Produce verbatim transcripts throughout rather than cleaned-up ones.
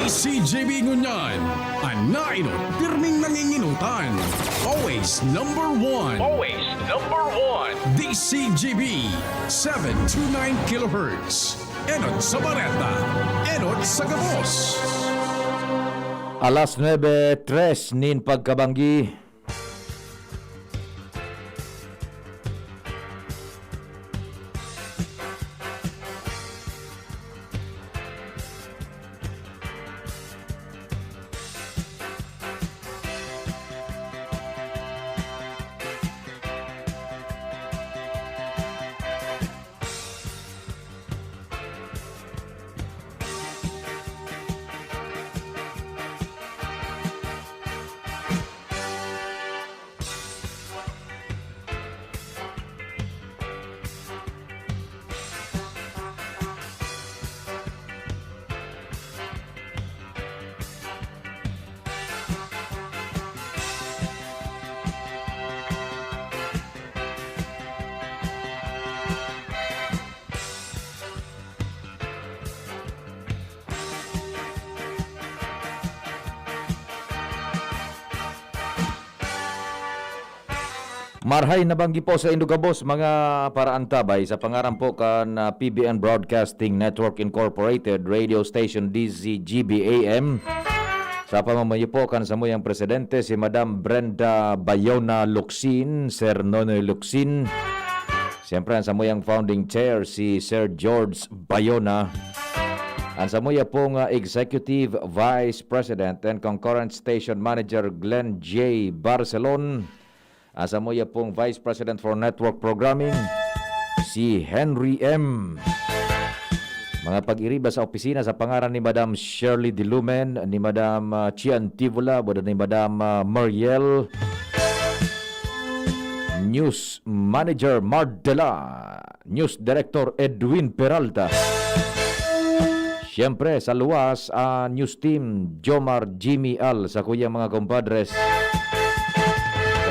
C J B ngunyan, an nainot, pirming nanginginutan. Always number one. Always number one. D C G B, seven two nine kilohertz. Enot sa bareta, enot sa gabos. Alas nuebe tres nin pagkabanggi. Marhay na banggi po sa indo gabos, mga paraantabay, sa pangaran po kan, ah, P B N Broadcasting Network Incorporated, Radio Station D Z G B A M. Sa pamamayo po kan samuyang presidente, si Madam Brenda Bayona Locsin, Sir Nonoy Locsin. Siyempre, ang samuyang founding chair, si Sir George Bayona. Ang samuya pong, ah, Executive Vice President and Concurrent Station Manager, Glenn J. Barcelon. Ang samuya pong Vice President for Network Programming, si Henry M. Mga pag-iriba sa opisina sa pangaran ni Madam Shirley Dilumen, ni Madam, ah, Chian Tivola, boda ni Madam, ah, Mariel. News Manager Mardela, News Director Edwin Peralta. Siyempre, sa luwas, ah, News Team, Jomar, Jimmy, Al, sa kuyang mga kumpadres.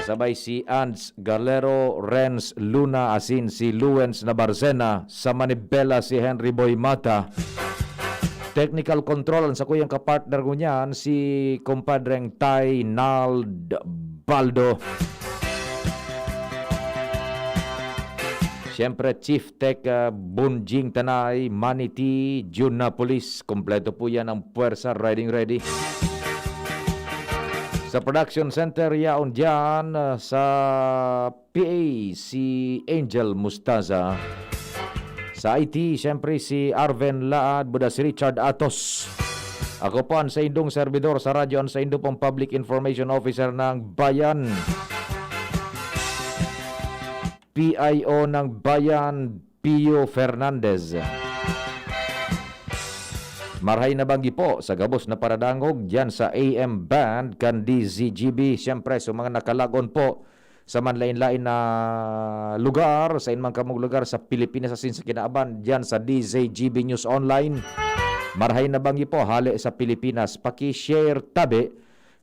Kasabay si Ans Galero, Renz Luna, asin si Luens Nabarcena, sa manibela si Henry Boy Mata. Technical control, ang sakuyang kapartner ko niyan, si kumpadreng Tay Nald Baldo. Siyempre, Chief Tech, ah, Bunjing Tanay, Maniti, Junapolis. Kompleto po yan ang puwersa, riding ready. Sa production center, yaon dyan, ah, sa P A, si Angel Mustaza. Sa I T, siyempre, si Arven Laad, buda si Richard Atos. Ako po ang saindong servidor sa radyo, ang saindo pong Public Information Officer ng Bayan. P I O ng Bayan, Pio Fernandez. Marhay na banggi po sa gabos na paradangog diyan sa A M band kan D Z G B. Siyempre, sa mga nakalagon po sa manlain-lain na lugar, sa inman kamong lugar sa Pilipinas asin sa kinaaban, diyan sa D Z G B News Online. Marhay na banggi po, hale sa Pilipinas. Paki-share tabi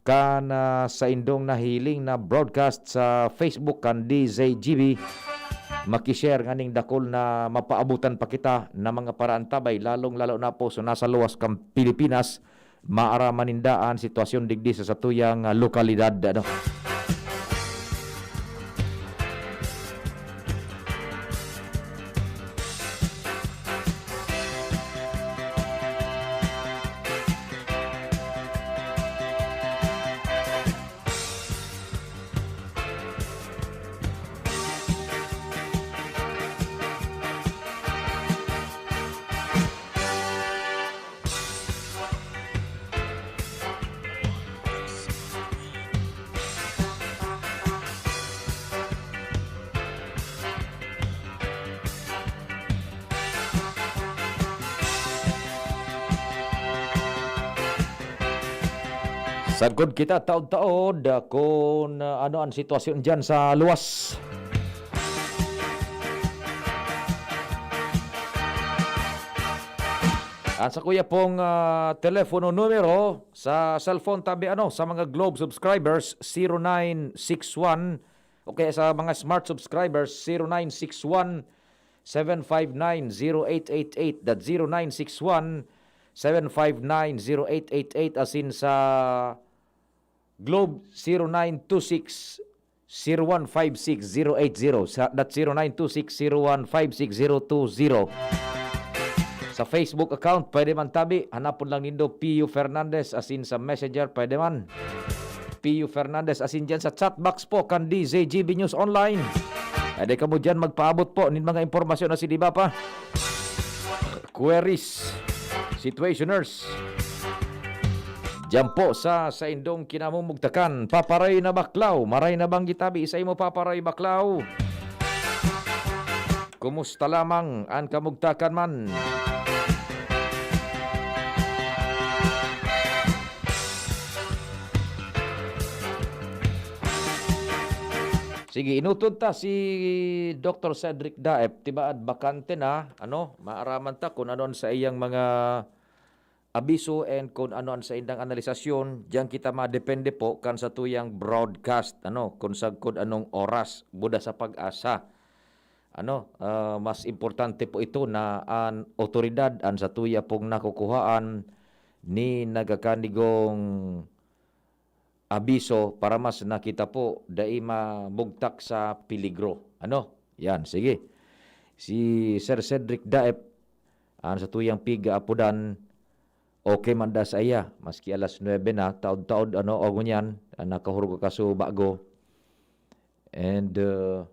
kan, ah, saindong nahiling na broadcast sa Facebook kan D Z G B. Maki-share nganing dakul na mapaabutan pa kita na mga paraantabay, lalong-lalo na po sa nasa luwas kan Pilipinas, maaraman ninda an sitwasyon digdi sa satuyang, ah, lokalidad, ano. Sagkod kita taod-taod, ah, kun, ah, ano an sitwasyon diyan sa luwas. An sakuya pong, ah, telepono numero sa cellphone tabi, ano, sa mga Globe subscribers, zero nine six one, o kaya sa mga Smart subscribers, zero nine six one, seven five nine, zero eight eight eight, that zero nine six one, seven five nine zero eight eight eight, asin sa Globe, zero nine two six zero one five six zero eight zero. Sa, that's zero nine two six zero one five six zero two zero. Sa Facebook account, pwede man tabi. Hanapon lang nindo Pio Fernandez, asin sa Messenger, pwede man. Pio Fernandez, asin dyan sa chat box po kan D Z G B News Online. Pwede kamo dyan magpaabot po nin mga impormasyon na si Diba pa. Queries, situationers. Diyan po sa saindong kinamumugtakan, Paparay na Baklaw. Maray na bang gitabi sa imo, Paparay Baklaw? Kumusta lamang an kamugtakan man? Sige, inutod ta si Doktor Cedric Daep, tibaad bakante na, ano, maaraman ta kung ano an sa iyang mga abiso and kung ano an sa indang analisasyon. Diyan kita madepende po kan sa tuyang broadcast, ano, kung sagkod anong oras, buda sa pag-asa. Ano, ah, mas importante po ito na an otoridad an sa tuya pong nakukuhaan ni nagakanigong abiso para mas na kita po dai mabugtak sa peligro. Ano? Yan, sige. Si Sir Cedric Daep, an sa tuyang piga apodan, okay man da sa iya, maski alas nuebe na, taod-taod, ano, o ngunyan, ah, nakahurog ka kaso bago. And, uh,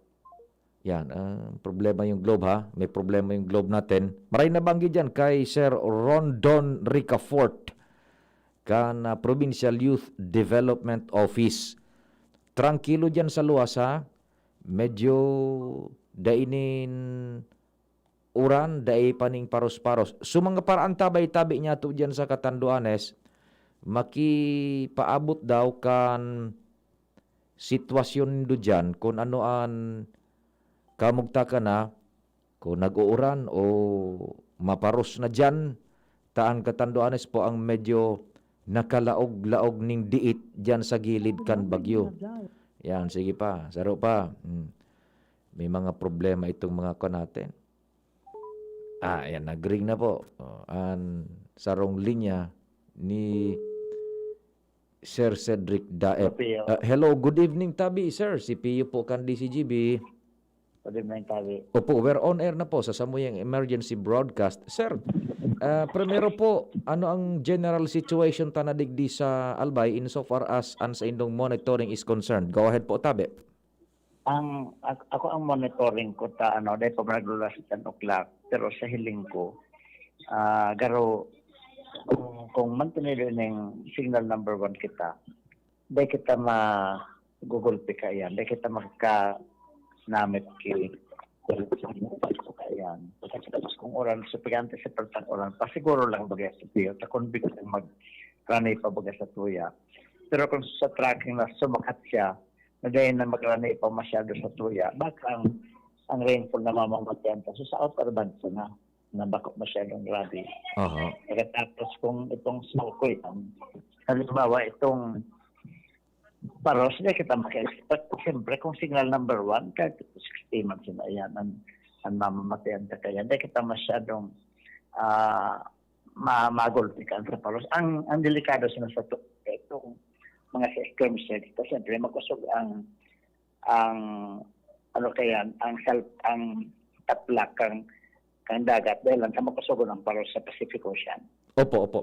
yan, ang problema yung Globe, ha? May problema yung Globe natin. Maray na banggi dyan kay Sir Rondon Ricafort, kan, ah, Provincial Youth Development Office. Trangkilo dyan sa luwas, ha? Medyo dai nin uran, dai pa ning paros-paros. So, mga paraan tabay-tabi niya to dyan sa Catanduanes, makipaabot daw kan sitwasyon nindo dyan, kun ano an kamugtakan na, kun nag-uuran o maparos na dyan, ta an Catanduanes po ang medyo nakalaog-laog ning diit dyan sa gilid kan bagyo. Yan, sige pa, saro pa. Hmm. May mga problema itong mga kuwan natin. Ah, ayan, nag-ring na po. Oh, an sarong linya ni Sir Cedric Daep. Hello, Pio. Ah, hello, good evening, tabi, sir. Si Pio po kan D C G B. Good evening, tabi. Opo, we're on air na po sa samuyang emergency broadcast. Sir, ah, primero po, ano ang general situation ta na digdi sa Albay insofar as an sa indong monitoring is concerned? Go ahead po, tabi. Ang, ak-, ako ang monitoring ko ta, ano, dahil pa naglulas sa ten o'clock, pero sa hiling ko, ah, garo, kung, kung mantenido ning signal number one kita, di kita magugulpi kaiyan, di kita magkanamit ki, kaiyan. Tapos kung uran, sa pagante sa pertang uran, pasiguro lang bagay sa tiyo, ta kung biglang mag-, ranay pa bagay sa tuya. Pero kung sa tracking na sumakat siya, na dahil na magrani pa masyado sa tuya, baka ang, ang rainfall na mamamatian ta sa South Urban na, na bako masyadong grabe. Aha. Pagkatapos kung itong Sukoy, ang, halimbawa, itong Paros, di kita maka-expect. Siyempre, kung signal number one, kahit sixty man sila yan, ang, ang mamamatian ta kaya, di kita masyadong, ah, ma-, magulpikan sa Paros. Ang, ang delikado sila sa to, itong mga sa skirmish, kasi siyempre, makusog ang, ang, ano kaya, ang self, ang taplak, ang, ang dagat, dahil lang sa makusog ang Paros sa Pacific Ocean. Opo, opo.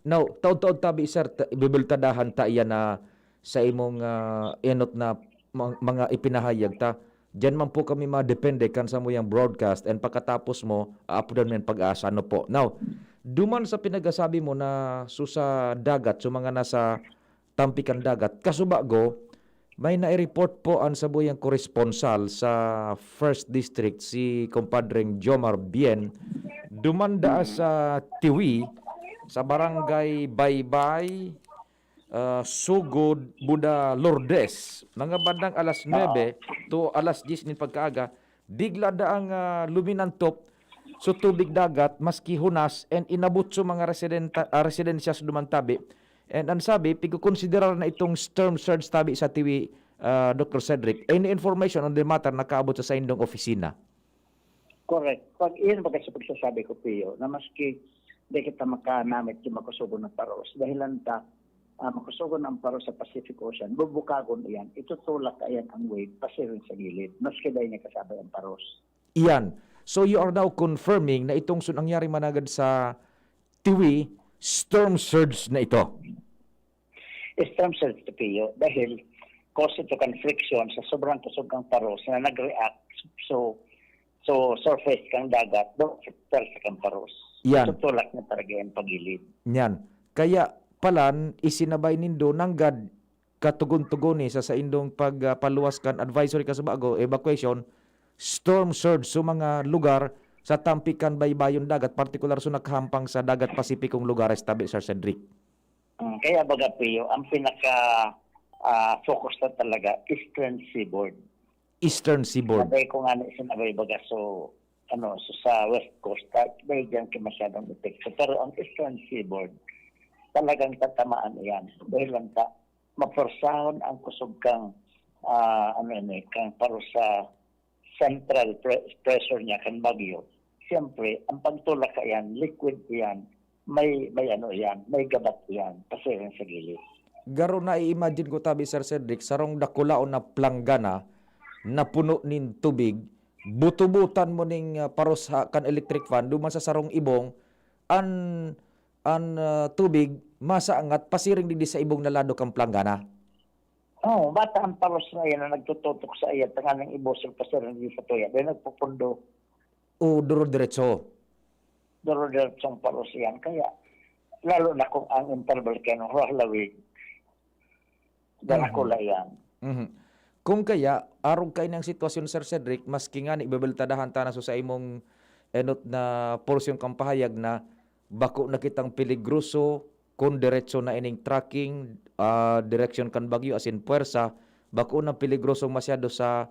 Now, taod-taod tabi, sir, ta-, bibultadahan ta iyan na sa imong, ah, enot na ma-, mga ipinahayag ta. Diyan man po kami madepende kan samuyang broadcast and pagkatapos mo, aapodan mo yan pag-asa, ano po. Now, duman sa pinagasabi mo na so sa dagat, so mga nasa tampi kan dagat, kasubago, may nai-report po an samuyang koresponsal sa First District, si Compadreng Jomar Bien. Duman daa sa Tiwi, sa Barangay Baybay, ah, Sugod, Buda, Lourdes. Mga bandang alas nuebe to alas diyes nin pagkaaga, bigla daang, ah, luminantop so tubig dagat, maski hunas, and inabot so mga residenta-, ah, residensya sa duman tabi. And ang sabi, pigkukonsiderar na itong storm surge tabi sa Tiwi, ah, Doktor Cedric. Any information on the matter nakaabot sa saindong opisina? Correct. Pag iyan, baga sa pagsasabi ko, Pio, na maski Di kita makanamit yung makusugon na paros. Dahilan ta, ah, makusugon ang paros sa Pacific Ocean, bubukagon iyan, itutulak iyan ang wave pasiring sa gilid, maski dahil niya kasabay ang paros. Iyan. So you are now confirming na itong sun-, nangyari managad sa Tiwi, storm surge na ito. Storm surge to, Pio, dahil cause ito kan friction sa sobrang kusog kang paros na nag-react. So, so surface kang dagat, do, sa kang paros. Yan. Tutulak na talaga yung pagilid. Yan. Kaya palan, isinabay nindo nanggad katugon-tugon ni sa saindong pag, ah, paluwas kan advisory kan subago, evacuation, storm surge sa mga lugar sa tampi kan baybayon dagat, partikular sa nakahampang sa dagat Pasipikong lugares tabi, Sir Cedric. Mm, kaya baga, Pio, ang pinaka, ah, focus na talaga, eastern seaboard. Eastern seaboard. Sabi ko nga na, sinabay baga, so, ano, so sa West Coast, ta-, dahil dyan kay masyadong epekto. Pero ang Eastern Seaboard, talagang tatamaan iyan. Dahil lang ta, maporsahon ang kusog kang, ah, ano yan eh, kang paros sa central pre-, pressure niya, kan bagyo. Siyempre, ang pagtulak ka yan, liquid yan, may, may ano yan, may gabat yan, pasiring sa gilid. Garo, na-imagine ko tabi, Sir Cedric, sarong dakulaon na planggana na puno nin tubig, butubutan mo ning, ah, paros ha, kan electric fan, duman sa sarong ibong, an, an, ah, tubig masaangat pasiring digdi sa ibong na lado kan planggana. Oo, bata ang paros na yan na nagtututok sa iya, tanganing ibusog pasiring digdi sa tuya. Dahil nagpupundo. O duro-diretso. Duro-diretsong paros yan. Kaya, lalo na kung ang interval kayo ng halawig, Mhm. Dakula yan. Mhm. Kung kaya, arog kaini ang sitwasyon, Sir Cedric, maski ngani ibebeltadahan ta na so sa imong enot na porsyon kan pahayag na bako na kitang peligroso kun diretso na ining tracking, ah, direksyon kan bagyo, as in puwersa, bako na peligroso masyado sa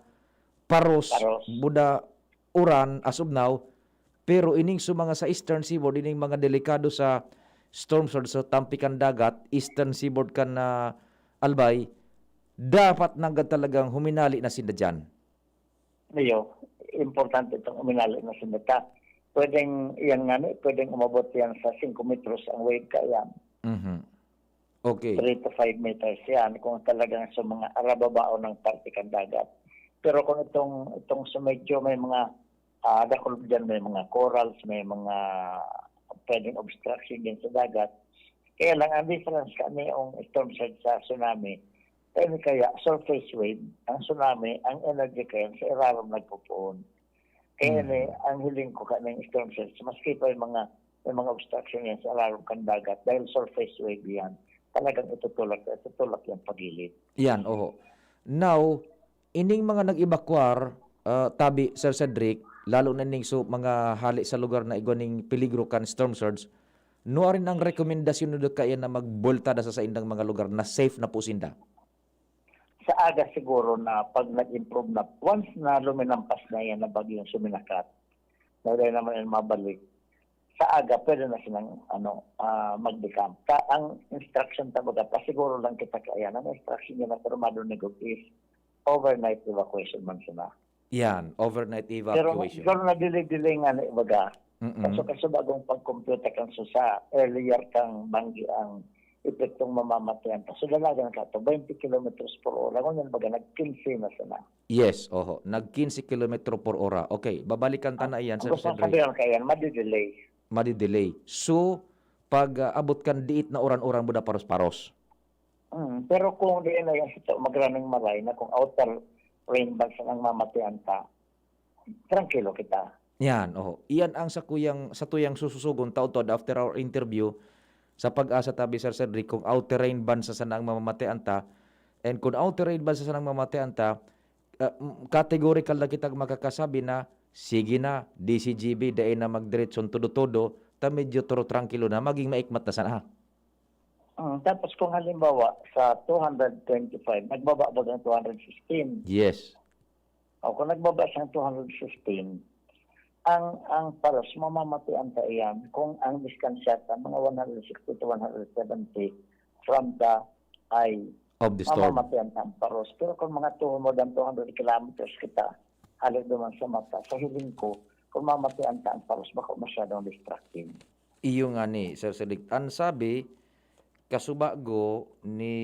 paros, Paros. Buda uran as of now, pero ining sa mga sa Eastern Seaboard, ining mga delikado sa storm surge sa tampi kan dagat, Eastern Seaboard kan, ah, Albay, dapat nanggad talagang huminali na sinda diyan. Iyo, importante itong huminali na sinda. Ta, pwedeng, iyan nga ni, pwedeng umabot yan sa singko metros ang wave kaya. Mhm. Okay. Three to five meters yan kung talagang sa mga arababaon ng parte kan dagat. Pero kung itong, itong sa medyo may mga, ah, dakul diyan, may mga corals, may mga pwedeng obstruction din sa dagat. Kaya lang, ang difference kami yung storm surge sa tsunami, kaya kaya surface wave, ang tsunami, ang energy kaya sa irarom nagpupuon. Kaya Mm. ni, ang hiling ko ka ng storm surge, maski pa yung mga, may mga obstruction yan sa irarom kan dagat, dahil surface wave yan, talagang itutulak, itutulak yung pagilid. Yan, oho. Now, ining mga nag-evacuar, ah, tabi, Sir Cedric, lalo na ning su-, mga hali sa lugar na igwa ning peligro kan storm surge, nuarin ang rekomendasyon nindo kaya na magbolta na sa saindang mga lugar na safe na po sinda? Sa aga siguro na pag nag-improve na, once na luminampas na yan na bagyong suminakat, na wala naman yan mabalik, sa aga pwede na silang, ano, ah, mag-decamp. Ta-, ang instruction ta baga, pasiguro lang kita kaya, ang instruction niya na pirmado ni Gov is overnight evacuation man sana. Yan, overnight Pero, evacuation. Pero na-delay-delay nga na, baga. Mm-mm. Kaso, kaso bagong pagkompyuta kan so sa earlier kang banggi ang epektong mamamatayan pa. So, dalagan ka to, twenty kilometers per hour. Ngunyan, baga, nag-quince na sana. Yes, oho. Nag-quince kilometro por ora. Okay, babalikan ta na iyan, Sir Cedric. Ang gusto kong sabihin kaya, madidelay. Madidelay. So, pag, ah, abot kan diit na uran-uran mo da paros-paros. Mm, pero kung di na yan sa magrang maray na kung outer rain bands ang mamatian ta, trangkilo kita. Yan, oho. Iyan ang sa kuyang, sa tuyang sususugon, taudtod after our interview, sa Pag-asa tabi, Sir Cedric, kung outer rain bands sana ang mamamatean ta, and kung outer rain bands sana ang mamamatean ta, ah, m-, categorical na kitang makakasabi na, sige na, D C G B, dai na magdiretsyon todo-todo, ta medyo toro trangkilo na, maging maikmat na sana. Mm, tapos kung halimbawa, sa two hundred twenty-five, nagbaba ba ng two hundred fifteen? Yes. O, kung nagbaba siyang two hundred fifteen, ang, ang paros, mamamatian ta iyan kung ang distansya ta, mga one hundred sixty to one hundred seventy from the eye, of the storm. Mamamatian ta ang paros. Pero kung mga two, more than two hundred kilometers kita, hali duman sa mata, sa hiling ko, kung mamatian ta ang paros, bako masyadong distracting. Iyo ngani, Sir Cedric. An sabi, kasubago ni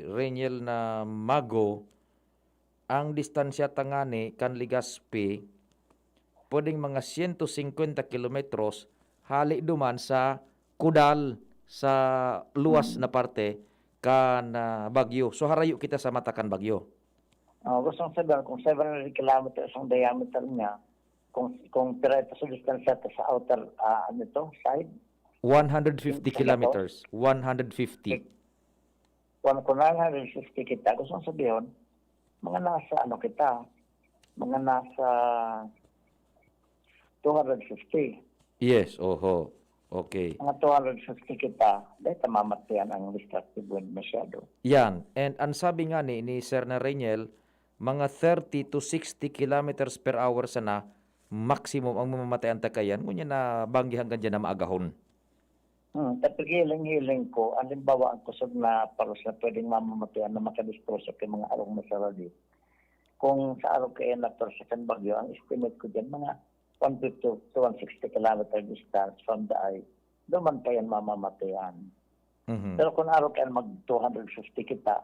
Reniel na Mago, ang distansya tangani kan Legazpi, pwedeng mga siyento singkwenta kilometros, hali duman sa Kudal, sa luwas na parte kan, ah, Baguio. So, harayo kita sa mata kan Baguio. Oh, gustong sabihin, kung seven hundred kilometers ang diameter niya, kung, kung pira ito sa distansya ito sa outer, ah, ano ito, side? One hundred fifty Ano ito? kilometers. One hundred fifty. Kung, kung nine hundred fifty kita, gustong sabihin, mga nasa ano kita, mga nasa two hundred fifty. Yes, oho. Okay. Mga two hundred fifty kita, dahil mamatayan ang destructive wind masyado. Yan. And ang sabi nga ni, ni Sir na Reniel, mga thirty to sixty kilometers per hour sana, maximum ang mamamatayan ta kaiyan. Ngunyan na banggi hanggang dyan na maagahon. Hmm, tapos hiling-hiling ko, halimbawa, ang kusog na paros na pwedeng mamamatayan na makadistrosa kay mga arong masarali. Kung sa arog kaya na paros sa Bagyo, ang estimate ko dyan, mga one fifty to one sixty kilometer distance from the eye, duman pa yan mamamatayan. Mhm. Pero kung arog kaya mag two hundred fifty kita,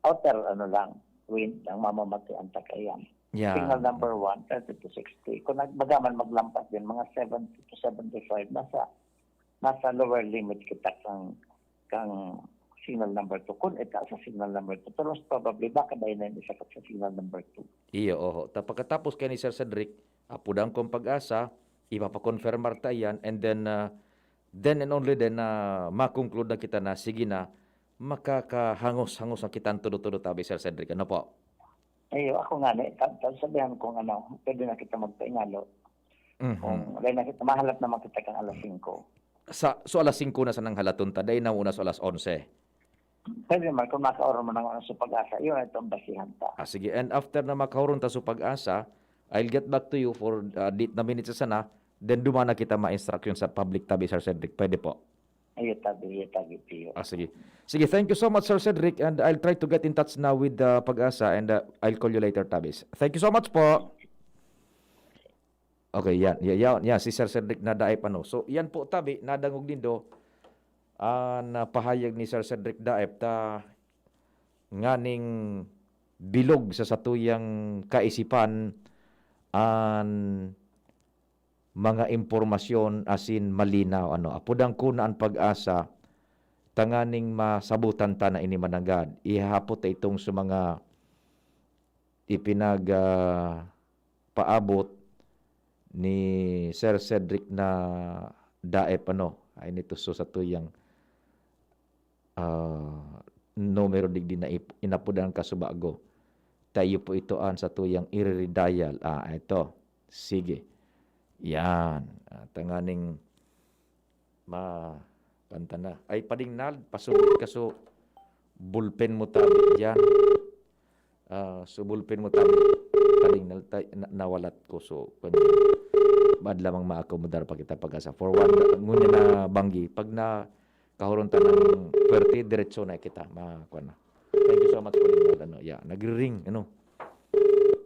outer ano lang, wind ang mamamatayan ta kaiyan. Yan. Signal number one, thirty to sixty. Kung nag-, magaman maglampas din, mga seventy to seventy-five, nasa, nasa lower limit kita kang, kang signal number two. Kung ita sa signal number two, pero most probably, baka dahil na yung isa ka sa signal number two. Iyo, oho. Ta-, pagkatapos kaya ni Sir Cedric, apudan kong Pag-asa, ipapakonfirmar ta yan, and then, ah, then and only then, na makonclude na kita na, sige na, makakahangos-hangos na kita ang todo-todo tabi, Sir Cedric. Ano po? Ayo, ako nga ni, ta-, ta-, sabihan kong ano, pwede na kita magpaingalo. Mhm. Kung wala na kita, mahalat naman kita kang alas singko. Sa, so alas singko na sanang halaton ta, dai na muna sa alas onse. Pwede naman, kung makaoron mo ng ano sa Pag-asa, yun ito ang basihan ta. Ah, sige. And after na makaoron ta sa Pag-asa, I'll get back to you for, uh, date na minutes sana, then dumana kita ma-instruction sa public tabi, Sir Cedric. Pwede po? Iyo tabi, iyo tabi, Pio. Ah, sige. Sige, thank you so much, Sir Cedric, and I'll try to get in touch now with, uh, Pag-asa, and, uh, I'll call you later, Tabis. Thank you so much po. Okay, yan. Ya-, ya-, yan, si Sir Cedric na Daep, ano. So, yan po, tabi, nadangog nindo, ah, na pahayag ni Sir Cedric Daep, ta nganing bilog sa satuyang kaisipan an mga impormasyon asin malinaw, ano. Apudan ko na an Pag-asa tanganing masabotan ta na ini mananggad. Ihahapot ta itong sa mga ipinag, ah, paabot ni Sir Cedric na Daep, ano, ay nito so satuyang, ah, numero digdi na ip-, inapodan ka subago. Tayo po ito an satuyang iriredial. Ah, ito. Sige. Yan. Ah, tanganing ma-, kanta na. Ay, padingnal, pasubot ka so bulpen mo tabi diyan. Ah, so bulpen mo tabi. Padingnal, tay-, na-, nawalat ko. So, kanya, baad lamang maakomodar pa kita Pag-asa. For one, ngunyan na banggi. Pag na kahuron ta ng puwerte, diretso na kita. Ma-, kuwan na. Thank you so much, padingnal. Ano, yeah, nagri-ring, ano.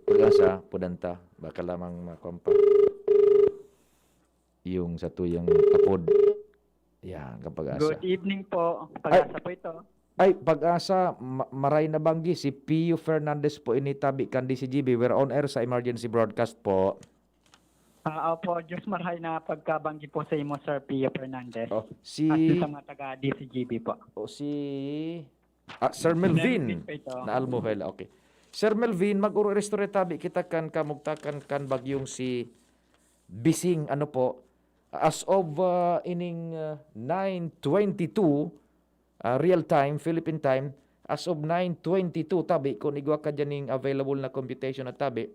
Pag-asa, pudanta. Baka lamang makuwan pa. Yung sa tuyang apod. Yan, kang Pag-asa. Good evening po. Ay! Pag-asa po ito. Ay, Pag-asa, ma-, maray na banggi, si Pio Fernandez po ini tabi kan D C G B. We're on air sa emergency broadcast po. Ah, opo, Diyos marhay na pagkabanggi po sa imo, Sir Pio Fernandez. Oh, si At sa mga taga D C G B po. Oh, si, ah, Sir Melvin Melvin po ito. Na Almuhel. Okay. Sir Melvin, mag-uro-, iristorya tabi kita kan kamugtakan kan bagyong si Bising, ano po, as of, ah, ining, ah, nine twenty-two, ah, real time, Philippine time, as of nine twenty-two, tabi, kung igwa ka dyan ning available na computation na tabi,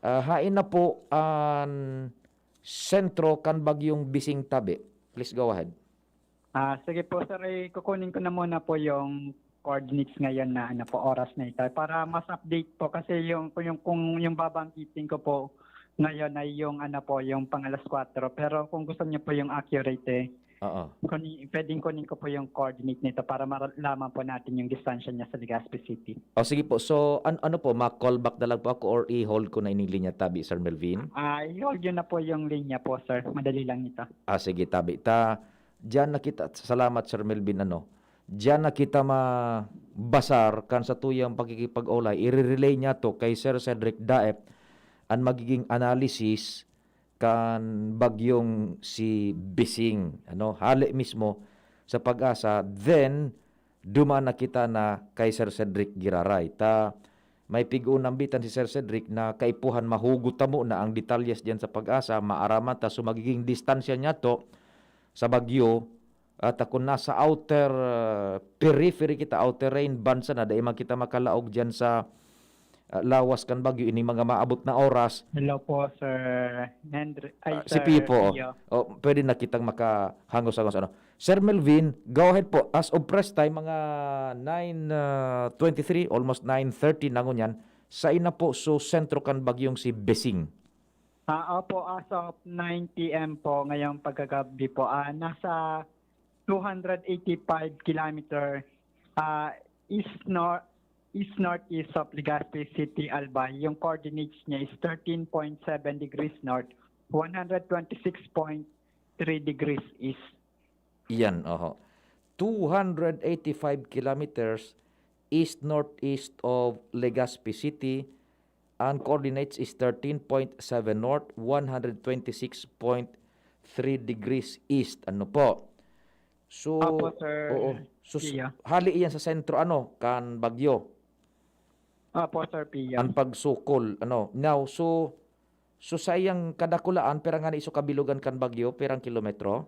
ah, hain na po an sentro kan bagyong Bising tabi. Please go ahead. Ah, sige po, sir, eh, kukunin ko na muna po yung coordinates ngayon na, ano po, oras na ito para mas update po kasi yung, kung yung, kung yung babanggitin ko po ngayon ay yung, ano po, yung pang alas kwatro. Pero kung gusto niyo po yung accurate, eh, Oo. Kunin, pwedeng kunin ko po yung coordinate nito para malaman po natin yung distansya niya sa Legazpi City. O sige po. So an- ano po, ma-call back na lang po ako or i-hold ko na ining linya tabi, Sir Melvin? Ah, i-hold yun na po yung linya po, sir. Madali lang ito. Ah, sige, tabi. Ta, diyan na kita, salamat, Sir Melvin, ano, diyan na kita mabasar kan sa tuyang pakikipag-olay. I-relay niya to kay Sir Cedric Daep an magiging analysis kan bagyong si Bising, ano, hali mismo sa Pag-asa. Then, duman na kita na kay Sir Cedric Giraray. Ta, may pig-unambitan si Sir Cedric na kaipuhan mahugot ta muna ang detalyes diyan sa Pag-asa, maaraman ta so magiging distansya niya to sa bagyo. At kung nasa outer, ah, periphery kita, outer rain band sana, dai man kita makalaog diyan sa ah, lawas kan bagyo, ining mga maabot na oras. Hello po, Sir Henry. Ay, Ah, si Sir Pio po. Pio. O, pwede na kitang makahangos-hangos, ano. Sir Melvin, go ahead po. As of press time, mga nine twenty-three, almost nine thirty na ngunyan, sain na po so sentro kan bagyong si Besing? Ah, opo, as of nine p m po ngayong pagkagabi po, ah, nasa two hundred eighty-five kilometer, ah, east nor-, east northeast of Legazpi City, Albay. Yung coordinates niya is thirteen point seven degrees north, one hundred twenty-six point three degrees east. Yan, oho. Two hundred eighty-five kilometers east-northeast of Legazpi City. Ang coordinates is thirteen point seven north, one hundred twenty-six point three degrees east. Ano po? So, Opo, Sir oo. So, s- Pia. Hali iyan sa sentro, ano, kan bagyo. Opo, Sir Pia. Ang pagsukol, ano. Now, so, so sa iyang kadakulaan, pira nga ni iso kabilugan kan bagyo, pirang kilometro?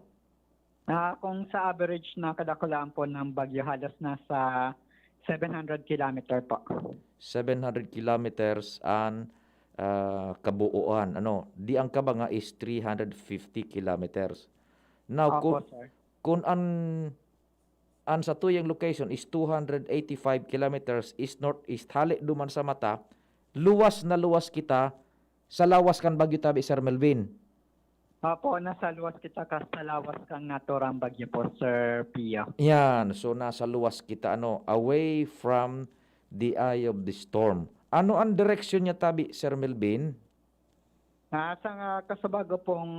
Ah, kung sa average na kadakulaan po ng bagyo, halos nasa seven hundred kilometer po. Seven hundred kilometers an, ah, kabuoan, ano. Di ang kaba nga is three hundred fifty kilometers. Now, Opo, kung, sir. kung an, an satuyang location is two hundred eighty-five kilometers east-northeast, hali duman sa mata, luwas na luwas kita sa lawas kan bagyo tabi, Sir Melvin. Opo, nasa luwas kita ka sa lawas kang naturang bagyo po, Sir Pio. Yan, so nasa luwas kita, ano, away from the eye of the storm. Ano ang direksyon niya tabi, Sir Melvin? Ah, sa nga kasubago pong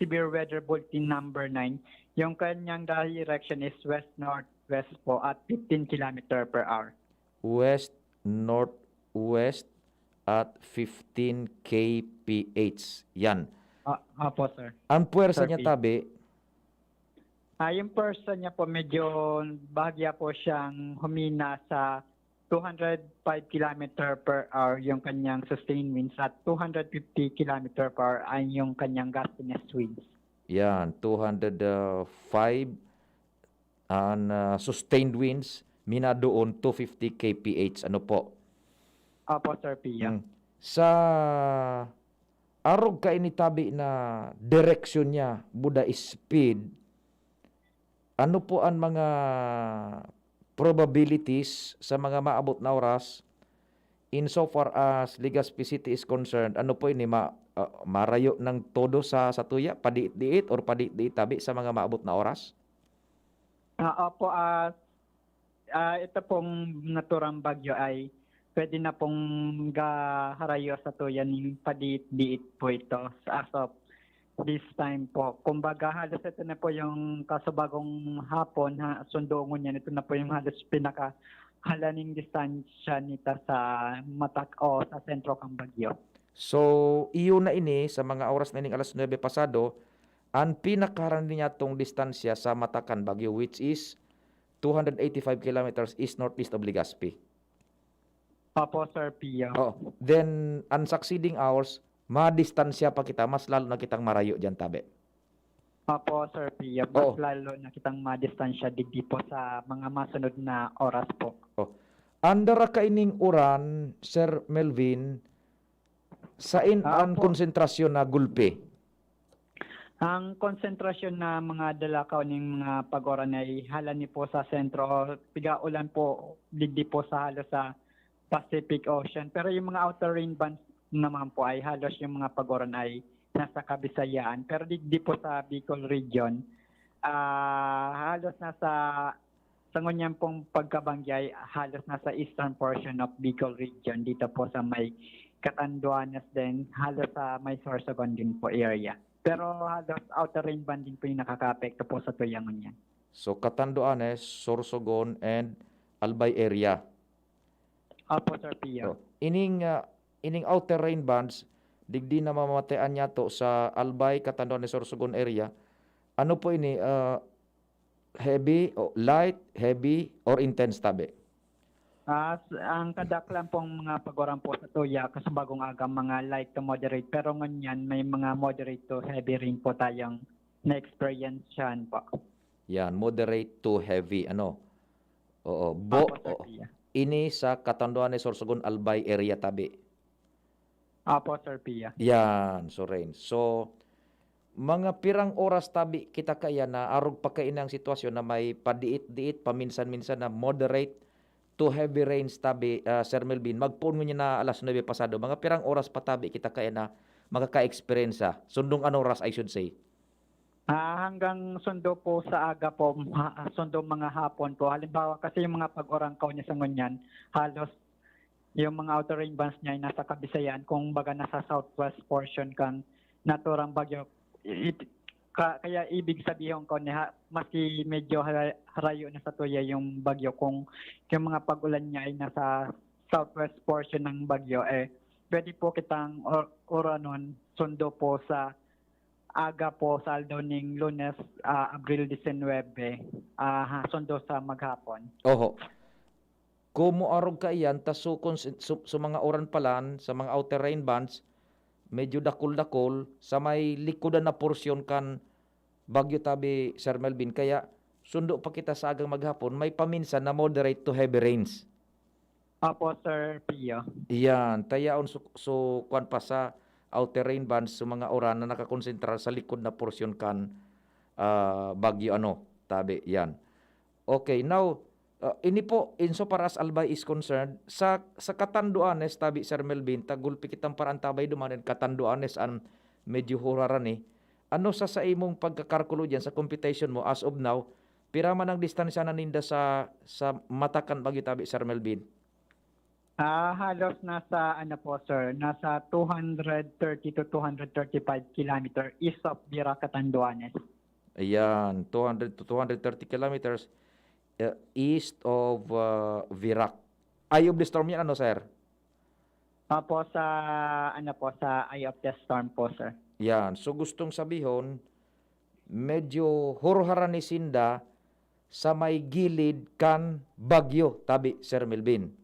severe weather bulletin number nine, yung kanyang direction is west-northwest po at fifteen kilometer per hour. West, northwest at fifteen K P H. Yan. Ah, opo, sir. Ang puwersa Sir niya P. tabi, Ah, yung person niya po, medyo bahagya po siyang humina sa two hundred five kilometer per hour yung kanyang sustained winds at two hundred fifty kilometer per hour ay yung kanyang gustiness winds. Yan, two hundred five, an, ah, sustained winds, minadoon two fifty K P H. Ano po? Opo, Sir Pia. Mm. Sa arog kaini tabi na direksyon niya, buda speed, ano po ang mga probabilities sa mga maabot na oras? In so far as Legazpi City is concerned, ano po ini, ma-, ah, marayo ng todo sa satuya, padiit-diit or padiit-diit tabi sa mga maabot na oras? Ah, opo, ah, ah, ito pong naturang bagyo ay pwede na pong gaharayo sa tuya ning padiit-diit po ito as of this time po. Kumbaga, halos ito na po yung kasubagong hapon, ha, sundo ngunyan, ito na po yung halos pinakahalaning distansya nita sa matak o sa sentro kang bagyo. So, iyo na ini, sa mga oras na ining alas nuebe pasado, ang pinakaharani niya tong distansya sa matakan bagyo, which is two hundred eighty-five kilometers east-northeast of Legazpi. Opo, Sir Pio. Oh, then, ang succeeding hours, madistansya pa kita, mas lalo na kitang marayo diyan, tabi. Opo, Sir Pio. Mas Oo. lalo na kitang madistansya digdi po sa mga masunod na oras po. Oh. Andara kaining uran, Sir Melvin, sain Ah, ang opo. Konsentrasyon na gulpi? Ang konsentrasyon na mga dalakaw ning mga pag-uran ay halani po sa sentro, pigaulan po digdi po sa halos sa Pacific Ocean. Pero yung mga outer rain bands naman po ay halos yung mga pag-uran ay nasa Kabisayaan. Pero digdi po sa Bicol region, Ah, halos nasa, sa ngunyan pong pagkabanggi ay halos nasa eastern portion of Bicol region, dito po sa may Catanduanes din, halos sa may Sorsogon din po area. Pero halos outer rain band din po yung nakakaapekto po sa tuya ngunyan. So, Catanduanes, Sorsogon, and Albay area. Opo, Sir Pio. So, ining, ah, ining outer rain bands, digdi na mamamatean niya to sa Albay, Catanduanes, Sorsogon area. Ano po ini? Ah, heavy, o light, heavy, or intense tabi? Ah, s- ang kadaklan pong mga paguran po sa tuya, kasabagong aga, mga light to moderate. Pero ngunyan, may mga moderate to heavy rain po tayong na-experience yan po. Yan, moderate to heavy, ano? Oo, bo, Opo, Sir oo. Pia. Ini sa Catanduanes, Sorsogon, Albay area tabi. Opo, Sir Pia. Yan, so rain. So, mga pirang oras tabi kita kaya na arog pa kaini ang sitwasyon na may padiit-diit, paminsan-minsan na moderate to heavy rains tabi, ah, Sir Melvin. Magpoon ngunyan na alas nuebe pasado. Mga pirang oras pa tabi kita kaya na makaka-experience, ah. Sundong an oras, I should say. Ah, hanggang sundo po sa aga po, ha- sundo mga hapon po. Halimbawa kasi yung mga pag-uran ko niya sa ngunyan, halos yung mga outer rain bands niya ay nasa Kabisayan, kung baga nasa southwest portion kan naturang bagyo. I- ka- kaya ibig sabihin ko niya, maski medyo hara- harayo na sa tuya yung bagyo, kung yung mga pag-ulan niya ay nasa southwest portion ng bagyo, eh, pwede po kitang or, uranon sundo po sa aga po sa aldaw ning Lunes, ah, Abril disinwebe, ah, ha- sundo sa maghapon. Oho. Kung moarog kaiyan, ta sukon si- su- sa mga uran palan, sa mga outer rain bands, medyo dakul-dakul, sa may likodan na porsyon kan bagyo tabi, Sir Melvin. Kaya sundo pa kita sa agang maghapon, may paminsan na moderate to heavy rains. Opo, Sir Pio. Iyan, tayaon su, su kwan pa sa outer rain bands, sa mga uran na nakakonsentrar sa likod na porsyon kan, ah, bagyo, ano, tabi, yan. Okay, now, ah, ini po, insofar as Albay is concerned, sa, sa Catanduanes, tabi, Sir Melvin, tagulpi kitang paraan tabay duman, and Catanduanes an medyo hurarani. Ano sa, sa imong pagkakarkulo diyan, sa computation mo, as of now, pira man ang distansya na ninda sa, sa mata kan bagyo tabi, Sir Melvin? Ah, halos nasa, ano po, sir, nasa two hundred thirty to two hundred thirty-five kilometer east of Virac, Catanduanes. Ayan, two hundred to two hundred thirty kilometers, uh, east of, uh, Virac. Eye of the storm yan, ano, sir? Opo, sa, ano po, sa eye of the storm po, sir. Yan. So, gustong sabihon, medyo hurharan ni sinda sa may gilid kan bagyo, tabi, Sir Melvin.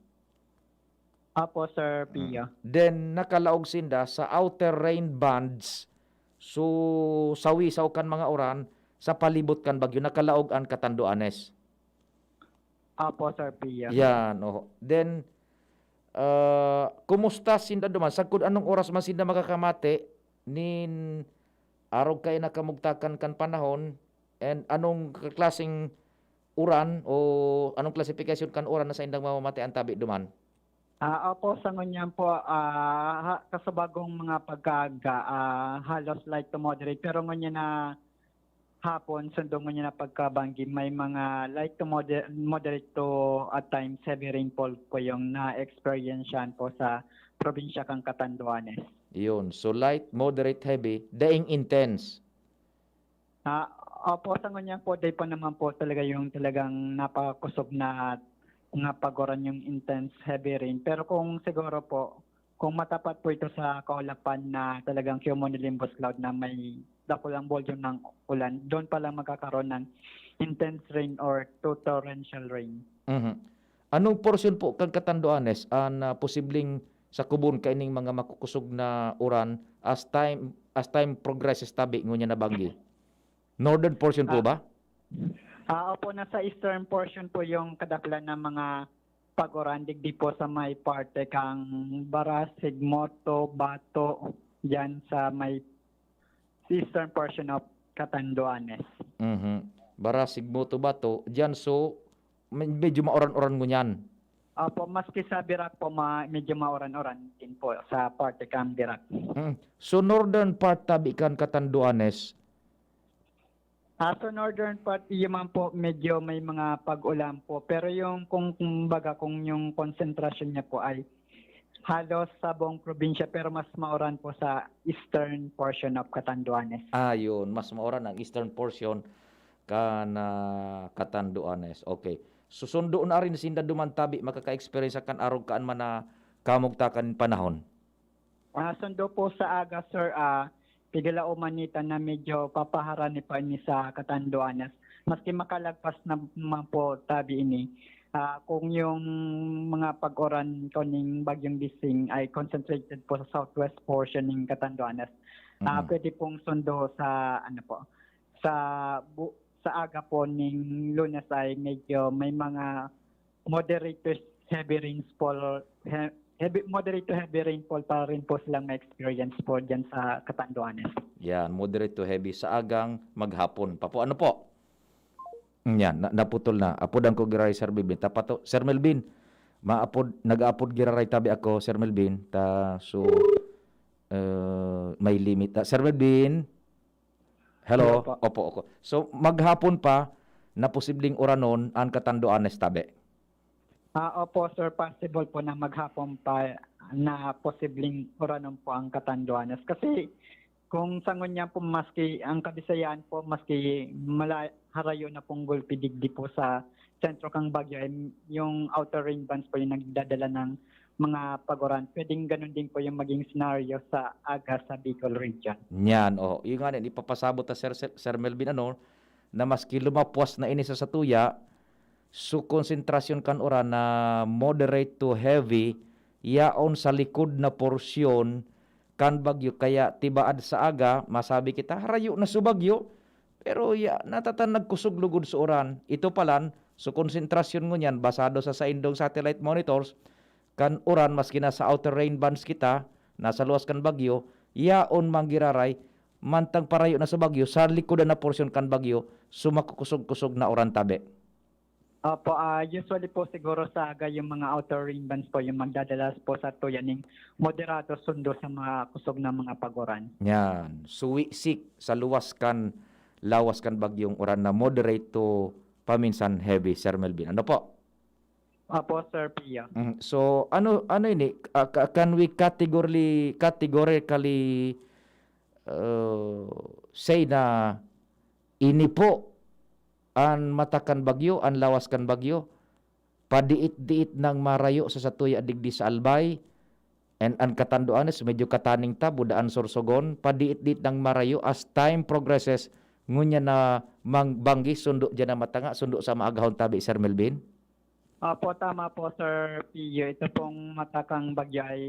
Opo, Sir Pio. Then, nakalaog sinda sa outer rain bands, so, sawisaw kan mga uran, sa palibot kan bagyo, nakalaog an Catanduanes. Opo, Sir Pio. Yan, oho. Then, ah, kumusta sinda duman? Sagkod anong oras man sinda makakamate nin arog kay nakamugtakan kan panahon? And anong klaseng uran o anong klasifikasyon kan uran na saindang mamamatean tabi duman? Ah, opo, sa ngunyan po, ah, ha- kasabagong mga pagkaaga, ah, halos light to moderate. Pero ngunyan na hapon, sundo ngunyan na pagkabanggi, may mga light to moder- moderate to at times heavy rainfall po yung na-experience po sa probinsya kang Catanduanes. Yun. So, light, moderate, heavy, daing intense. Ah, opo, sa ngunyan po, day pa naman po talaga yung talagang napakakusog na nga paguran yung intense heavy rain. Pero kung siguro po, kung matapat po ito sa kaulapan na talagang cumulonimbus cloud na may dakulang volume ng ulan, doon pa lang magkakaroon ng intense rain or to torrential rain. Mhm. Anong portion po kan Catanduanes an, ah, posibleng sakubon kaining mga makukusog na uran as time as time progresses tabi ngunyan na banggi? Northern portion po Ah. ba? Ah, opo, nasa eastern portion po yung kadaklan ng mga paguran, digdi po sa may parte kang Barasig, Moto, Bato, dyan sa may eastern portion of Catanduanes. Mhm. Barasig, Moto, Bato, diyan so med- medyo mauran-uran ngunyan. Opo, maski sa Virac po, ma- medyo mauran-uran din po sa parte kang Virac. Mm. So northern part tabi kan Catanduanes, Ah, sa northern part, iyo man po, medyo may mga pag-ulan po. Pero yung, kung, kumbaga, kung yung konsentrasyon niya po ay halos sa buong probinsya, pero mas mauran po sa eastern portion of Catanduanes. Ah, yun. Mas mauran ang eastern portion kan ah, Catanduanes. Okay. Susundo na rin sinda duman tabi, makaka-experience kan arog kaan man na kamugtakan nin panahon. Ah, sundo po sa aga, sir, ah, pigala o manita na medyo papaharani pa ini sa Catanduanes. Maski makalagpas na man po tabi ini, ah, kung yung mga pag-uran ko ning Bagyong Desing ay concentrated po sa southwest portion ng Catanduanes, ah, Mm. pwede pong sundo sa, ano po, sa bu- sa aga po ning Lunes ay medyo may mga moderate to heavy rainfall, he- heavy, moderate to heavy rainfall pa rin po silang ma-experience po dyan sa Catanduanes. Yan, moderate to heavy sa agang maghapon pa po. Ano po? Yan, na, naputol na. Apodan ko giraray, Sir Melvin. Tapato, Sir Melvin, maapod, nag-aapod giraray tabi ako, Sir Melvin. Ta, so, uh, may limit. Ta, Sir Melvin, hello? Hello po. Opo, opo. So, maghapon pa na posibleng uranon ang Catanduanes tabi. Ah, opo, sir, possible po na maghapon pa na posibleng uranon po ang Catanduanes. Kasi kung sa ngunyan po, maski ang Kabisayan po, maski mala- harayo na pong gulpi digdi po sa sentro kang Baguio, ay yung outer rain bands po yung nagdadala ng mga pag-uran. Pwedeng ganun din po yung maging scenario sa aga sa Bicol region. Yan, oh. Yung nga, ipapasabot ta, Sir, Sir Melvin, ano, na maski lumapwas na ini sa satuya, so konsentrasyon kan uran na moderate to heavy, yaon sa likod na porsyon kan bagyo. Kaya tibaad sa aga, masabi kita, harayo na so bagyo, pero ya, natatan nagkusog lugod sa uran. Ito palan, so konsentrasyon ngunyan, basado sa saindong satellite monitors, kan uran, maski nasa outer rain bands kita, nasa luwas kan bagyo, yaon manggiraray, mantang parayo na sa bagyo, sa likodan na porsyon kan bagyo, sumakukusog-kusog na uran tabi. Opo, ah, usually po siguro sa aga yung mga outer rain bands po yung magdadala po sa tuya ning moderado sundo sa mga kusog na mga pag-uran. Yan. Suwisik sa luwas kan lawas kan bagyong uran na moderate to paminsan heavy, Sir Melvin. Ano po? Opo, Sir Pio. Mm, so, ano ano ini? Ah, ca- can we categorically, categorically uh, say na ini po an mata kan bagyo, an lawas kan bagyo? Padiit-diit nang marayo sa satuya digdi sa Albay, and an Catanduanes, medyo kataning ta, Budaan, Sorsogon, padiit-diit nang marayo as time progresses, ngunyan na mang banggi, sundo dyan na matanga, sundo sa maagahon tabi, Sir Melvin? Opo, tama po, Sir Pio. Ito pong mata kang bagyo ay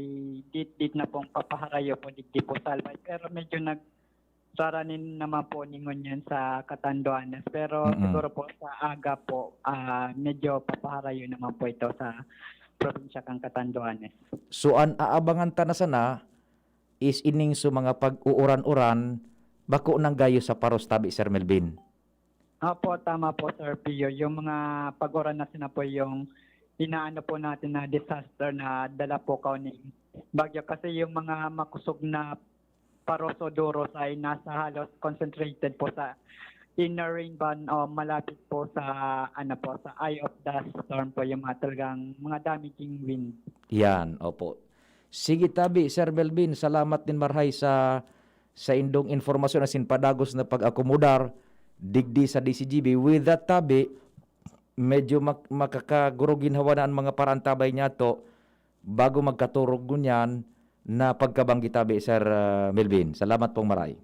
dit-dit na pong papaharayo po digdi po sa Albay. Pero medyo nagsaranin naman po ningon yan sa Catanduanes. Pero Mm-mm. Siguro po sa aga po, ah, medyo papaharayo naman po ito sa probinsya kang Catanduanes. So, an aabangan ta na sana is ining so mga pag-uuran-uran, bako nang gayo sa paros tabi, Sir Melvin. Opo, tama po, Sir Pio. Yung mga pag-uran na sina po yung inaano po natin na disaster na dala po kaw ni bagyo. Kasi yung mga makusog na paros o duros ay nasa halos concentrated po sa inner rain band o malapit po sa, ano po, sa eye of the storm po yung mga talagang mga damaging wind. Yan, opo. Sige tabi, Sir Melvin, salamat din marhay sa sa indong informasyon asin padagos na pag-akomodar digdi sa D C G B. With that tabi, medyo mak- makakaguro ginhawa na ang mga paraantabay niyato bago magkaturog ngunyan na pagkabanggi tabi, Sir ah, Melvin. Salamat pong maray.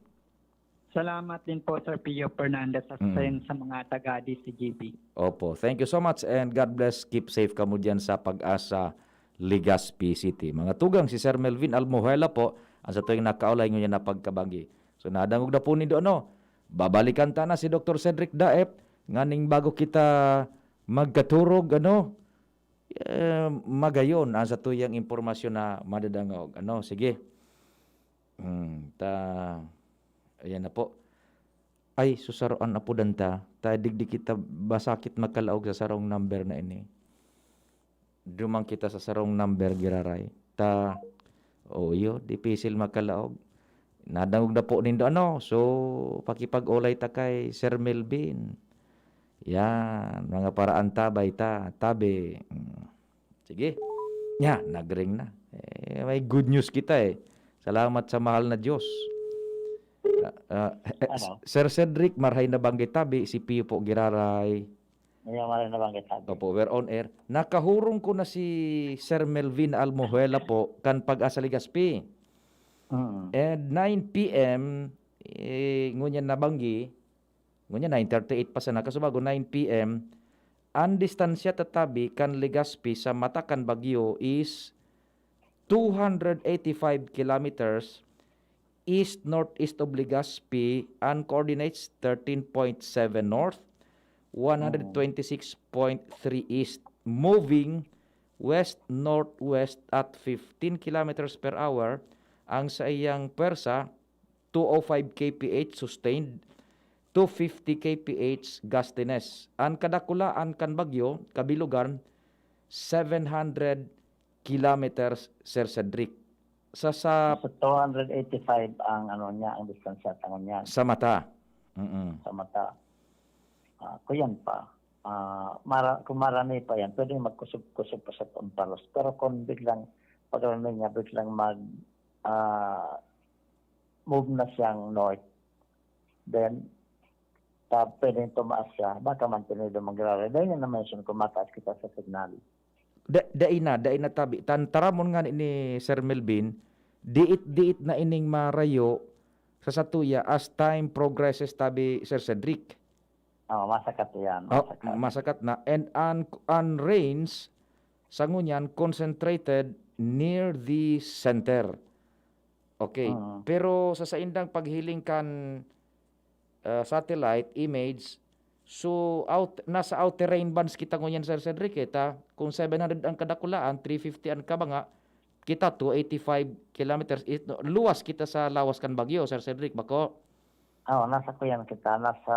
Salamat din po, Sir Pio Fernandez, sa, Mm. sa mga taga D C G B. Opo. Thank you so much and God bless. Keep safe kamo dyan sa Pag-asa, Legazpi City. Mga tugang, si Sir Melvin Almohuela po ang sa tuwing nakaulay ngunyan na pagkabanggi. So, nadangog na po nindo, ano? Babalikan ta na si Doktor Cedric Daep nganing bago kita magkaturog, ano? Eh, magayon ang sa tuyang impormasyon na madadangog. Ano? Sige. Hmm, ta... Ayan na po. Ay, susaroan na po danta. Ta digdi kita basakit magkalaog sa sarong number na ini. Duman kita sa sarong number, giraray. Ta, oh, iyo, dipisil magkalaog. Nadangog na po nindo, ano? So, pakipag-olay ta kay Sir Melvin. Yan, mga paraantabay ta, tabi. Mm. Sige. Yan, nag-ring na. Eh, may good news kita eh. Salamat sa mahal na Diyos. Ah, ah, eh, Ano? Sir Cedric, marhay na banggit tabi, si Pio po giraray. Ayan, marhay na banggit tabi. Opo, we're on air. Nakahurong ko na si Sir Melvin Almohuela po, kan Pag-asa Legazpi. Mm. And nine P M, eh, ngunyan nabanggi, ngunyan nine thirty-eight pa sana, kasubago nine P M, ang distansya tatabi kan Legazpi sa mata kan bagyo is two hundred eighty-five kilometers east-northeast of Legazpi and coordinates thirteen point seven north, one hundred twenty-six point three east, moving west-northwest at fifteen kilometers per hour. Ang saiyang pwersa, two oh five K P H sustained, two fifty K P H gustiness. An kadakulaan kan bagyo, kabilugan, seven hundred kilometers, Sir Cedric. Sa, sa So, two hundred eighty-five ang ano niya, ang distansya tangon niya sa mata. Mm. Sa mata. Ah, kuyan pa. Ah, mara-, kung marami pa yan, pwedeng magkusog-kusog pa sa Tampalos. Pero kung biglang, pag ano niya, biglang mag, ah, move na siyang north, then, ta-, pwedeng tumaas siya, baka mantenido magraray. Dahil nga na-mention ko, mataas kita sa signal. Da-, dai na, dai na tabi. Tan-, taramon nga ni, ni Sir Melvin, diit-diit na ining marayo sa satuya as time progresses tabi, Sir Cedric. Oo, masakat yan, Oh, masakat. masakat na. And an, an rains, sa ngunyan, concentrated near the center. Okay. Mm. Pero sa saindang paghiling kan, ah, satellite image, so out, nasa outer rain bands kita ngunyan, Sir Cedric, eh, ta? Kung seven hundred ang kadakulaan, three fifty ang kabanga, kita two eighty-five kilometers. It, luwas kita sa lawas kan bagyo, Sir Cedric, bako? Oo, nasa kuyan kita, nasa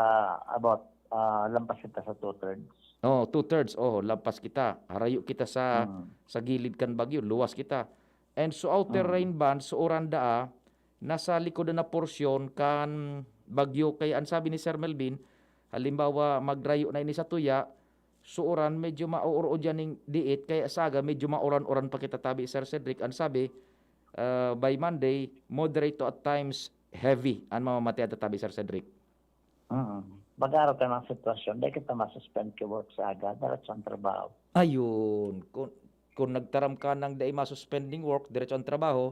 about, ah, lampas kita sa two-thirds. Oh, two-thirds, oh, lampas kita. Harayo kita sa, Mm. sa gilid kan bagyo, luwas kita. And so outer Mm. rain band, so uran daa, nasa likod na porsyon kan bagyo. Kaya ang sabi ni Sir Melvin, halimbawa, magrayo na ini sa tuya, so uran medyo maoorod yan ning diit, kaya sa aga medyo mauran-uran pa kita tabi, Sir Cedric. Ang sabi, ah, by Monday, moderate to at times heavy an mamamatian ta tabi, Sir Cedric. Mm. Pag-aaraw ka ng sitwasyon, dai kita masuspend ki work sa aga, diretso ang trabaho. Ayun, kung, kung nagtaram ka nang dai masuspending work, diretso ang trabaho,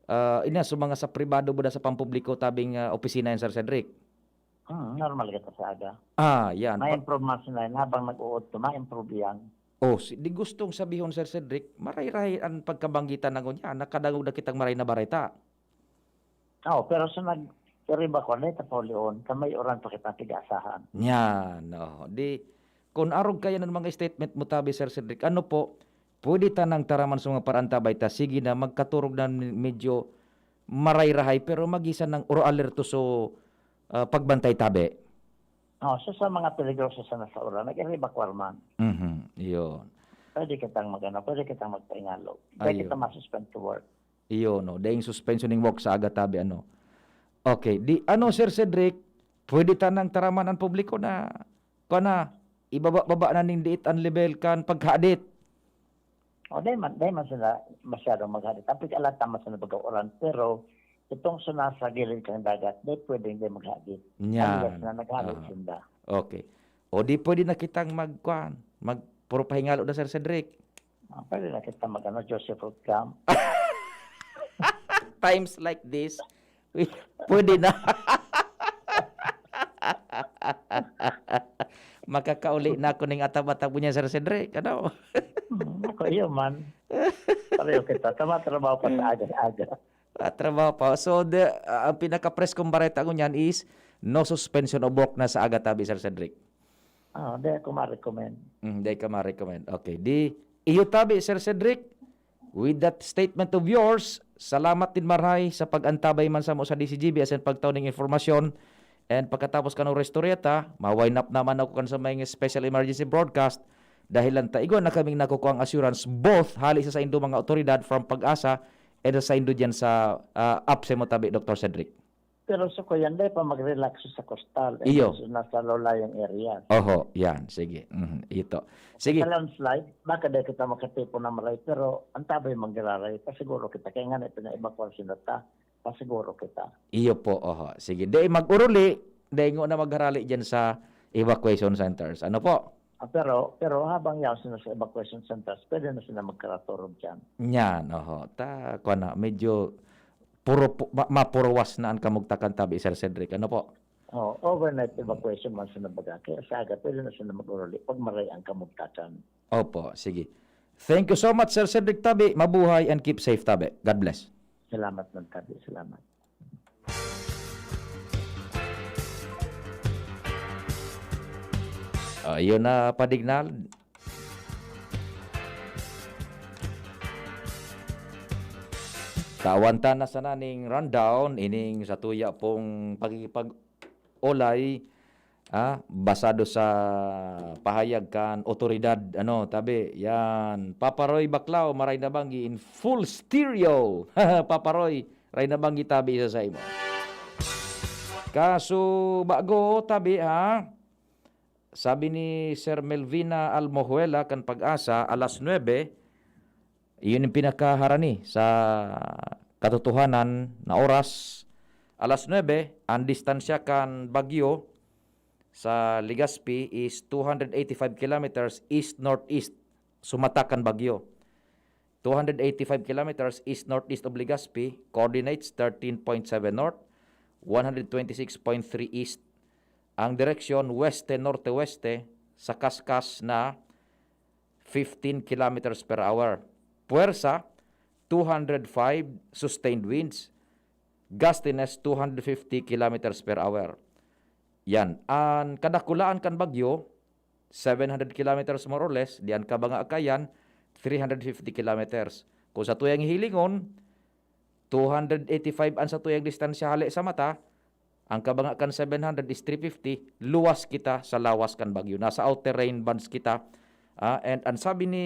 ah, ina, so mga sa pribado mo na sa pampubliko, tabing, ah, opisina yan, Sir Cedric? Mm, normal kita sa aga. Ah, yan. Pa- Ma-improve mas na yan. Habang nag-uot ka, ma-improve yan. Oh, si, di gustong sabihon, Sir Cedric, maray-rahay ang pagkabanggitan na ngunyan, nakadangog na kitang maray na bareta. Oo, pero sa nag-, pero iba ko, dai ta pa ulion, kan may uran pa kitang pig-aasahan. Yan, oh. Di, kung arog kaya ng mga statement mo tabi, Sir Cedric, ano po, pwede ta nang taraman sa mga paraantabay ta, sige na, magkaturog na medyo maray-rahay, pero magisan ng oro alerto so, ah, pagbantay tabi. Oh, so sa mga peligroso sana sa uran, nag-evacuar man. Mhm, yun. Pwede kitang mag-ano, pwede kitang magpaingalo. Dai Ayun. kita masuspend to work. Iyo, no? Daing suspension ning work sa aga tabi, ano? Okay. Di, ano, Sir Cedric, pwede ta nang taraman ang publiko na, kuwan na, ibaba-baba na ning diit ang level kan paghadit? O, dai man, dai man sila masyadong maghadit. Ang pig-alata man sila baga uran, pero itong sa nasa gilid kan dagat, dai pwedeng dai maghadit. Nya. Unless na naghadit Ah. sinda. Okay. O di pwede na kitang mag-, kuwan, mag-, puro pahingalo na, Sir Cedric. Ah, pwede na kita mag-ano, Joseph Ruth Gam. Times like this, pwede na. Makakauli na ako ning atab-atab niya, Sir Cedric, ano? Hmm, ako, iyo man. Pareho kita. Tama, trabaho pa sa aga-aga. Ah, trabaho pa. So, the, ah, ang pinaka-press kong bareta ko niyan is no suspension of work na sa aga tabi, Sir Cedric. Ah, di ako ma-recommend. Mm, di ka ma-recommend. Okay. Di, iyo tabi, Sir Cedric, with that statement of yours, salamat din marhay sa pag-antabay man sa mo sa D C G B asin pagtao ning informasyon. And pagkatapos kanong restorya ta, ma-wind up naman ako kan sa may special emergency broadcast. Dahil lang ta, igwa na kaming nakukuha ang assurance, both hali sa saindo mga otoridad from PAGASA Ito sa indo diyan sa, ah, apse mo tabi, Doktor Cedric. Pero sa kuyan, dai pa mag-relax sa coastal. Iyo. So, nasa low-lying areas. Oho, yan. Sige. Mhm, ito. Sige. Sa landslide, baka dai kita makatipon na maray, pero ang tabay manggiraray, pasiguro kita. Kaya nga na ito na evacuation na ta, pasiguro kita. Iyo po, oho. Sige. Dai mag-uruli, dai ngo na magharali dyan sa evacuation centers. Ano po? Ah, pero pero habang yaw sila sa evacuation centers, pwede na sila magkaraturog dyan. Yan, oho. Ta, kwa na, medyo puro, pu- ma- mapuruwas na ang kamugtakan tabi, Sir Cedric. Ano po? Oh, overnight evacuation man sila baga. Kaya sa aga, pwede na sila mag-uruli pag maray ang kamugtakan. Opo, sige. Thank you so much, Sir Cedric Tabi. Mabuhay and keep safe, Tabi. God bless. Salamat ng tabi. Salamat. Ayun na, Padignal. Kaawanta na sana ning rundown, ining sa tuya pong pagkikipag-olay, ah, basado sa pahayag kan otoridad. Ano, tabi, yan. Paparoy Baklao, maray na banggi in full stereo. Paparoy, ray na banggi tabi isa sa imo. Kaso, bago, tabi, ha? Sabi ni Sir Melvina Almojuela kan Pag-asa, alas nuebe, iyon yung pinakaharani sa katotohanan na oras. Alas nuebe, ang distansya kan bagyo sa Legazpi is two hundred eighty-five kilometers east-northeast. Sumatak kan bagyo. Two hundred eighty-five kilometers east-northeast of Legazpi, coordinates thirteen point seven north, one hundred twenty-six point three east. Ang direksyon weste-norte-weste sa kaskas na fifteen kilometers per hour. Puwersa, two hundred five sustained winds. Gustiness, two hundred fifty kilometers per hour. Yan. Ang kadakulaan kan bagyo, seven hundred kilometers more or less, di an Kabanga Cagayan, three hundred fifty kilometers. Kung sa tuyang hihilingon, two hundred eighty-five an sa tuyang distansya hale sa mata, ang Kabanga kan seven hundred is three fifty, luwas kita sa lawas kan bagyo. Nasa outer rain bands kita. Ah, and ang sabi ni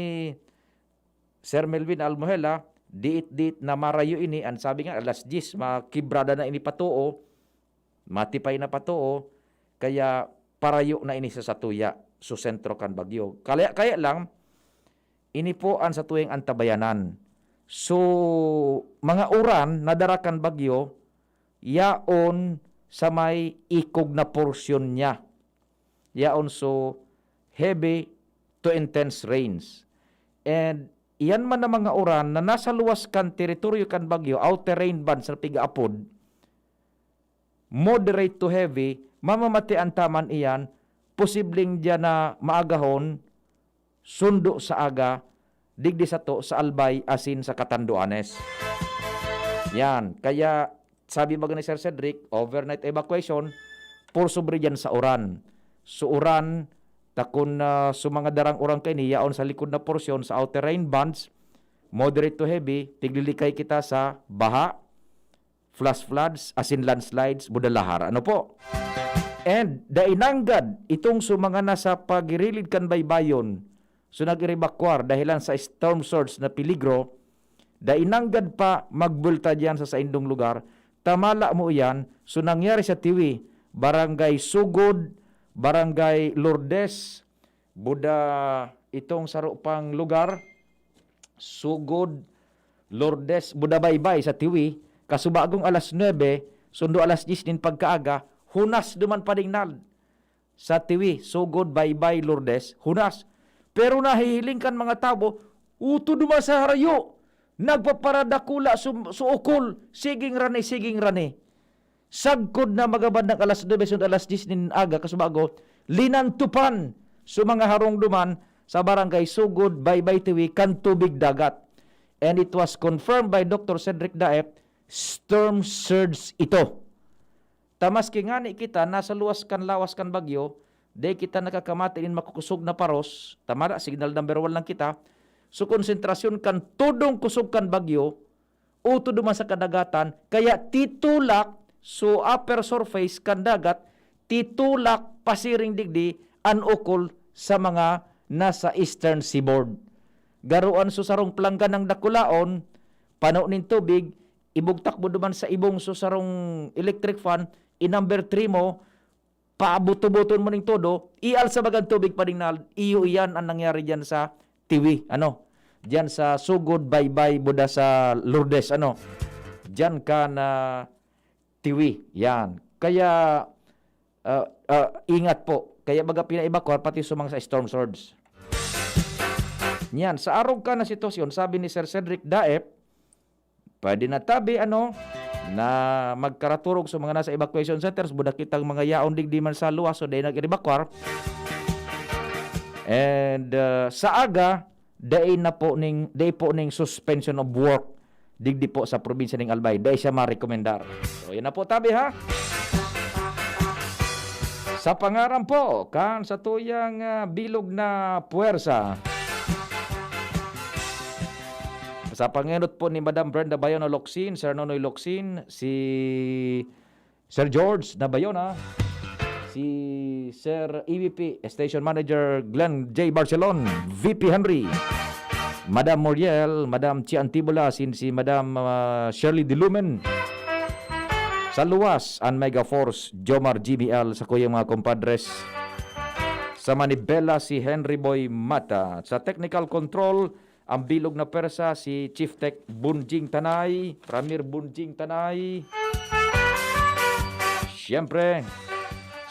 Sir Melvin Almohela, diit-diit na marayo ini. Ang sabi nga, alas diyes, makibrada na ini patuo, matipay na patuo, kaya parayo na ini sa satuya, sa sentro kan bagyo. Kaya, kaya lang, ini po ang satuyang antabayanan. So, mga uran na dara kan bagyo, yaon sa may ikog na porsyon niya. Yaon so heavy to intense rains. And iyan man na mga uran na nasa luwas kan teritoryo kan bagyo, outer rain bands na pigaapod, moderate to heavy, mamamatian ta man iyan, posibleng diyan na maagahon, sundo sa aga, digdi sato sa Albay asin sa Catanduanes. Yan, kaya sabi baga ni Sir Cedric, overnight evacuation, puro sobre dyan sa uran. So uran, takon na so mga darang uran kaini, yaon sa likod na porsyon sa outer rain bands, moderate to heavy, tiglilikay kita sa baha, flash floods, asin landslides, budalahar. Ano po? And dai nanggad itong so mga nasa pagirilid kan baybayon, so nag-evacuar dahilan sa storm surge na peligro, dai nanggad pa magbulta diyan sa saindong lugar, tamala mo iyan, so nangyari sa Tiwi, Barangay Sugod, Barangay Lourdes, Buda itong saro pang lugar, Sugod, Lourdes, Buda Baybay sa Tiwi, kasubagong alas nuebe, sundo alas diyes nin pagkaaga, hunas duman padingnal. Sa Tiwi, Sugod, Baybay, Lourdes, hunas. Pero nahihiling kan mga tawo, uto duman sa harayo, nagpaparadakula su, su ukol, siging rani, siging rani. Sagkod na magabandang alas nuebe sundo alas diyes nin aga, kasubago, linantupan so mga harong duman sa Barangay Sugod, Baybay Tiwi, kan tubig dagat. And it was confirmed by Doctor Cedric Daep, storm surge ito. Ta maski ngani kita nasa luwas kan lawas kan bagyo, di kita nakakamati nin makukusog na paros, tamada, signal number one lang kita. So, konsentrasyon kan todong kusog kan bagyo, uto duman sa kadagatan, kaya titulak so upper surface kan dagat, titulak pasiring digdi an ukol sa mga nasa eastern seaboard. Garoan so sarong plangganang dakulaon, pano nin tubig, ibugtak mo duman sa ibong so sarong electric fan, i-number three mo, pabuto-buton mo ning todo, ialsa baga an tubig pa ning nal-, iyo iyan an nangyari diyan sa Tiwi, ano? Diyan sa Sugod, Baybay, Buda sa Lourdes, ano? Diyan ka na Tiwi, yan. Kaya, ah, ah, ingat po. Kaya baga pina-evacuate pati sa mga sa storm surge. Yan, sa arog ka na sitwasyon, sabi ni Sir Cedric Daep, pwede na tabi, ano, na magkaraturog sa mga nasa evacuation centers, buda kitang mga yaon digdi man sa luwas, so dai nag-evacuar. And, ah, sa aga, dai na po ning, dai po ning suspension of work digdi po sa probinsya ning Albay. Dai siya marekomendar. So, yan na po, tabi, ha? Sa pangaran po kan satuyang, ah, bilog na puwersa. Sa pangenot po ni Madam Brenda Bayona Locsin, Sir Nonoy Locsin, si Sir George Nabayona, si Sir E V P Station Manager Glenn J Barcelon, V P Henry, Madam Moriel, Madam Chi Antibola, sin si Madam, ah, Shirley Dilumen. Sa luwas, an Mega Force, Jomar G B L, sa kuyang mga compadres. Sa Manibela, si Henry Boy Mata. Sa technical control, ang bilog na pwersa, si Chief Tech Bunjing Tanay, Ramir Bunjing Tanay. Siyempre,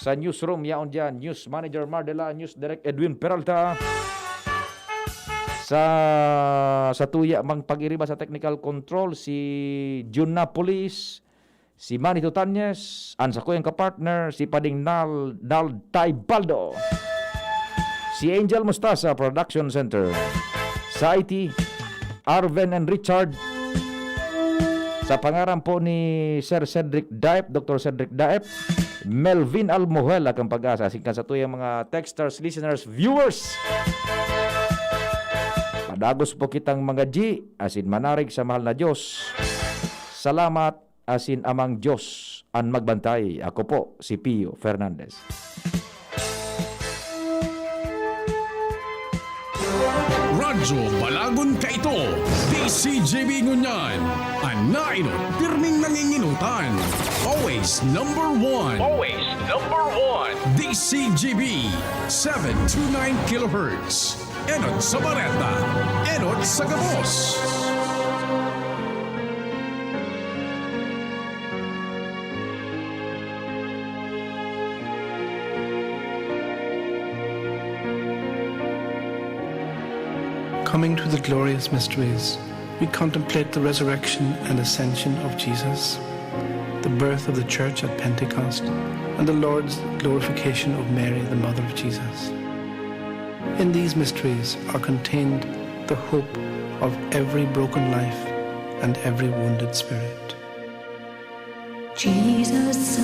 sa newsroom, yaon dyan, News Manager Mardela, News Direct Edwin Peralta. Sa, sa tuya mang pag-iriba sa technical control, si Jun Napolis, si Manny Tutanyes, an sakuyang kapartner, si Pading Nal, Nal Taybaldo. Si Angel Mustasa Production Center. Sa I T, Arven and Richard. Sa pangaran po ni Sir Cedric Daep, Doctor Cedric Daep, Melvin Almohela kan Pag-asa, asin kan satuyang mga texters, listeners, viewers. Padagos po kitang mga G, asin manarig sa mahal na Diyos. Salamat, asin Amang Diyos an magbantay. Ako po si Pio Fernandez. Radyo Balagon Kaito, D C G B ngunyan, an nainot pirming nanginginutan. Always number one. Always number one. D C G B, seven two nine kilohertz. Enot sa bareta, enot sa gabos. Coming to the glorious mysteries, we contemplate the resurrection and ascension of Jesus, the birth of the church at Pentecost, and the Lord's glorification of Mary, the mother of Jesus. In these mysteries are contained the hope of every broken life and every wounded spirit. Jesus,